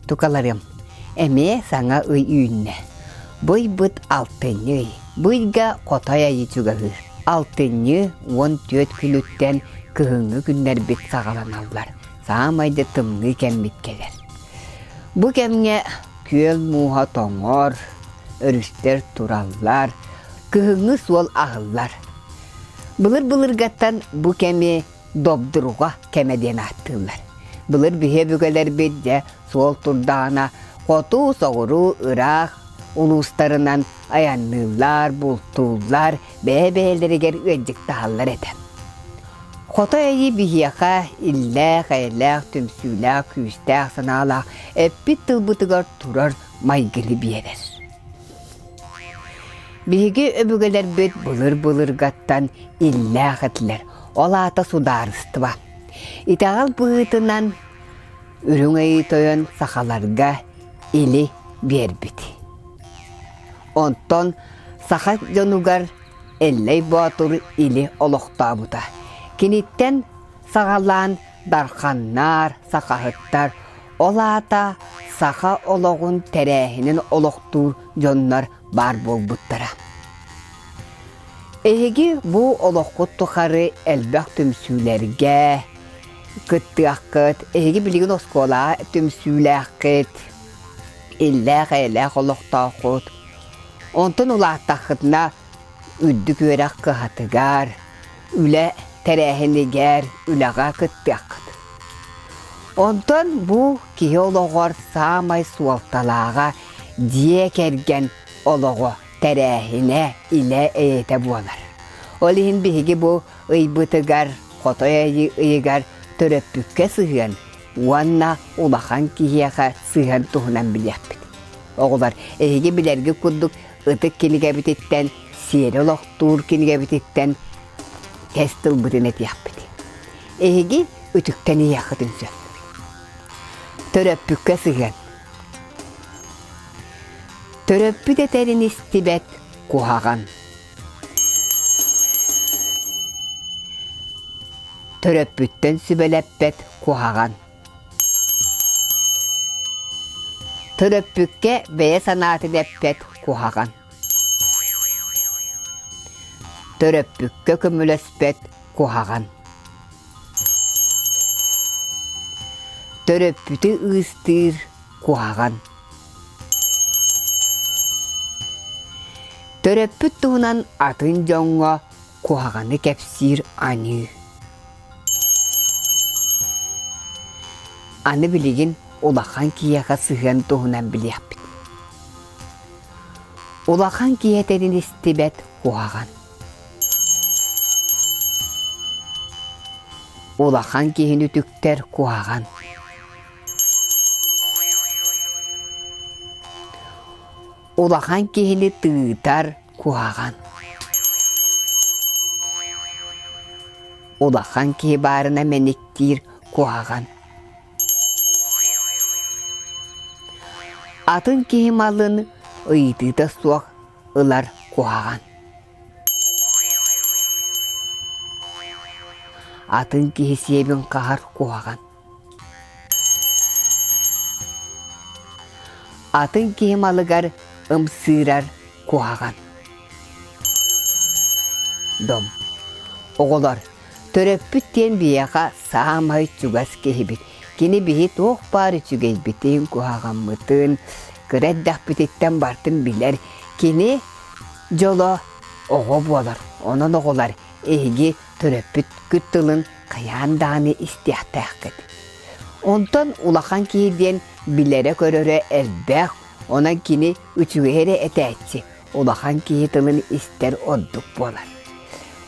Тукаларым, эмиэ саҥа ый үүннэ. Бу ыйбыт алтынньы ый. Бу ыйга хотой айыы чугаһыыр. Алтынньы 14 күнүттэн кыһыҥҥы күннэрбит саҕаланаллар. Саамай да тымныы кэммит кэлэр. Бу кэмҥэ күөл мууһа тоҥор, өрүстэр тураллар, кыһыҥҥы суол аһыллар. Былыр-былыргаттан бу кэми добдурҕа кэмэ диэн ааттыыллар. Былыр биһи өбүгэлэрбит дьэ суол турдаҕына хоту, соҕуруу, ыраах улуустарынан айанныыллар, бултууллар, бэйэ-бэйэлэригэр ыалдьыттаһаллар этэ. Хото эйи биһиэхэ иллээх-эйэлээх, түмсүүлээх, күүстээх санаалаах эппит тылбытыгар турар майгыны биэрэр. Биһиги өбүгэлэрбит былыр-былыргаттан иллээх этилэр, ол аата судаарыстыба. Итэҕэл быһыытынан Үрүҥ Айыы Тойон сахаларга или биэрбит. Онтон саха дьонугар Эллэй Боотур или олохтообута. Киниттэн саҕалаан дарханнар, сахаһыттар, ол аата саха олоҕун тэрээһинин олохтуур дьоннор баар буолбуттара. Эһиги бу олоххут тухары элбэх түмсүүлэргэ кыттыаххыт, эһиги билигин оскуолаҕа түмсүүлээххит, иллээх-эйэлээх олохтооххут. Онтон улааттаххытына үрдүк үөрэх кыһатыгар, үлэ тэрээһинигэр үлэҕэ кыттыаххыт. Онтон бу киһи олоҕор саамай суолталааҕа дьиэ кэргэн олоҕо, тэрээһинэ, илэ-эйэтэ буолар. Ол иһин биһиги бу ыйбытыгар, хотой ыйыгар төрөппүккэ сыһыан уонна улахан киһиэхэ сыһыан туһунан билиэхпит. Оҕолор, эһиги билэргит курдук ытык кинигэбититтэн, сиэри олохтуур кинигэбититтэн кэс тылбытын этиэхпит. Эһиги үтүктэн иһиэххитин сөп. Төрөппүккэ сыһыан. Төрөппүт этэрин истибэт куһаҕан. Төрөппүттэн сүбэлэппэт куһаҕан. Төрөппүккэ бэйэ санаатын эппэт куһаҕан. Төрөппүккэ көмөлөспөт куһаҕан. Төрөппүтү ыыстыыр куһаҕан. Төрөппүт туһунан атын дьоҥҥо куһаҕаны кэпсиир аньыы. Аны билигин улахан киһиэхэ сыһыан туһунан билиэхпит. Улахан киһи этэрин истибэт куһаҕан. Улахан киһини үтүктэр куһаҕан. Улахан киһини тыытар куһаҕан. Улахан киһи баарына мэниктиир куһаҕан. Атын киһи малын ыйытыыта суох ылар куһаҕан. Атын киһи сиэбин хаһар куһаҕан. Атын киһи малыгар ымсыырар куһаҕан. Дом. Оҕолор, төрөппүт диэн биһиэхэ саамай чугас киһибит. Кини биһи туох баар үчүгэйбитин, куһаҕаммытын кыра эрдэхпититтэн барытын билэр. Кини дьоло оҕо буолар. Онон оҕолор эһиги төрөппүткүт тылын хайаан даҕаны истиэхтээххит. Онтон улахан киһи диэн билэрэ-көрөрө элбэх, онон кини үчүгэй эрэ этээччи, улахан киһи тылын истэр ордук буолар.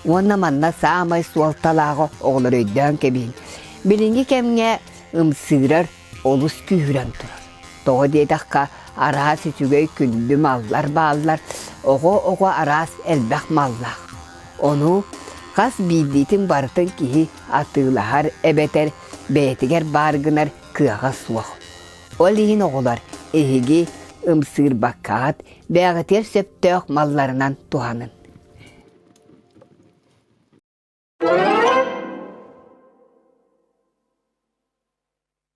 Уонна манна саамай суолталааҕа оҕолор өйдөөн кэбиһин. Билиҥҥи кэмҥэ ымсыырар олус күүһүрэн турар. Тоҕо диэтэххэ, араас үчүгэй күндү маллар бааллар, оҕо-оҕо араас элбэх маллаах. Ону хас биирдиитин барытын киһи атыылаһар эбэтэр бэйэтигэр баар гынар кыаҕа суох. Ол иһин оҕолор эһиги ымсыырбаккаҕыт, бэйэҕитигэр сөптөөх малларынан туһанын.